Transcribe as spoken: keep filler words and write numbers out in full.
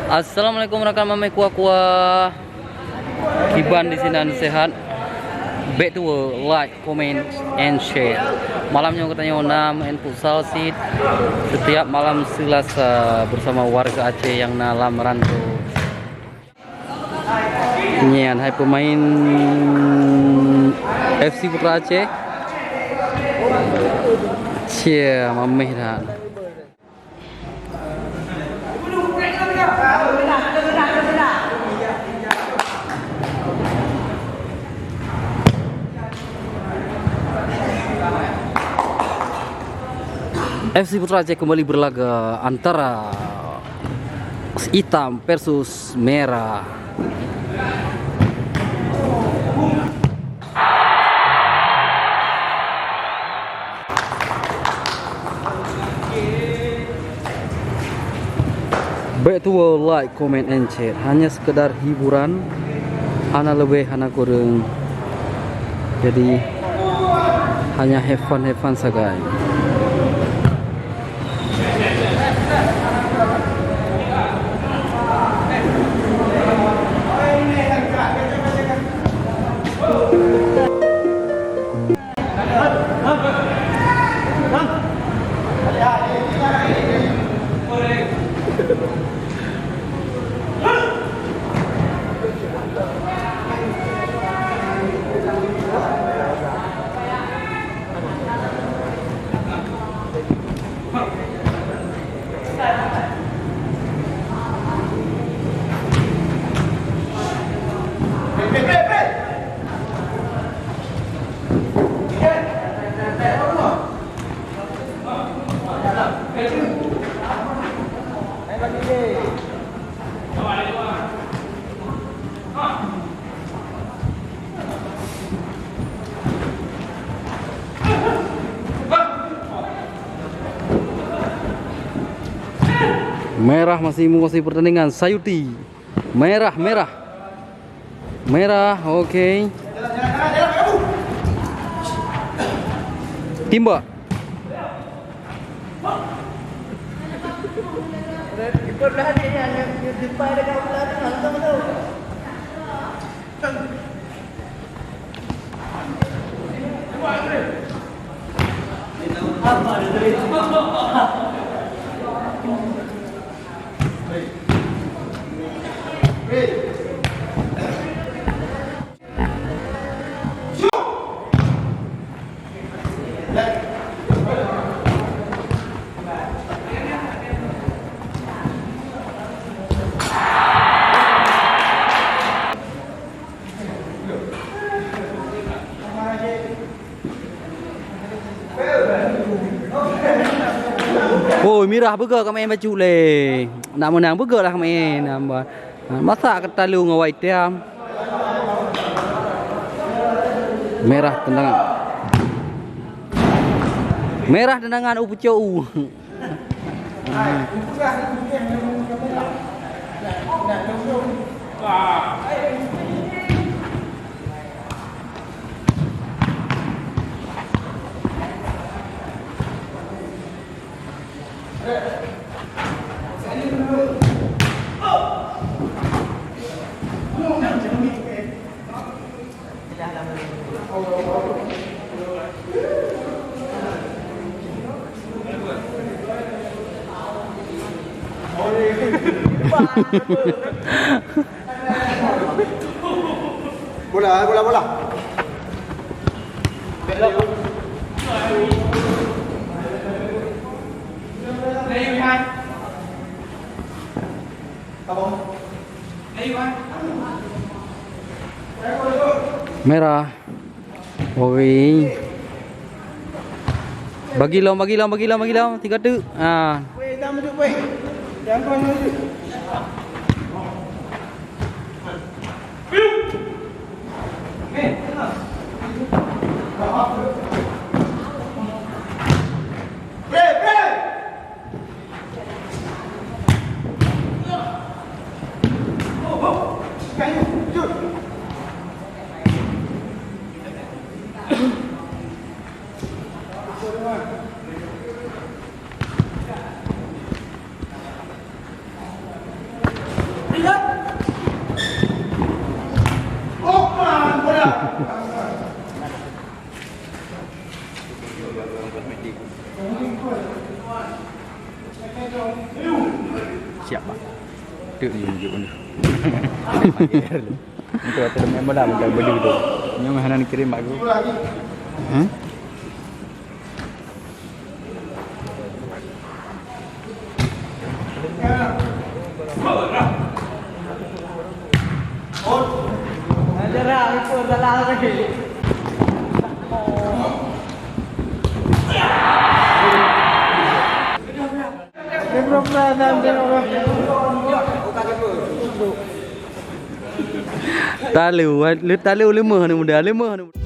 Assalamualaikum rakan mameh kuah-kuah. Kiban di sinan sehat. Back to work, like, comment, and share. Malam nyoe geutanyoe na meu'en futsal sit setiap malam Selasa bersama warga Aceh nyang na lam rantau. Nyan hai pemain F C Putra Aceh. Cie, mameh that. F C Putra Aceh kembali berlaga antara hitam versus merah. Back to work, like, comment, and share. Hanya sekedar hiburan, hana leubeh, hana kureueng. Jadi, hanya have fun, have fun sagai. Merah masih menguasai pertandingan. Sayuti. Merah, merah. Merah, oke. Timbak. Oh, mirah beugöt ka main bacut lé. Nak meunang beugöt lah main. Nambah. Ha, masak keutalu ngon wai tiam. Merah tendangan. Merah tendangan u pucok u. Ha. Bola, bola, bola. Merah. Oi. Bagi lom, bagi lom, bagi lom, bagi lom. Tiga tu. Ah. Siap, Pak. Tu ni tunjuk ni. Itu ata main bola macam beli tu. Nyong hana kirim bak aku. Hmm? Talu, talu leumah ni muda, leumah ni.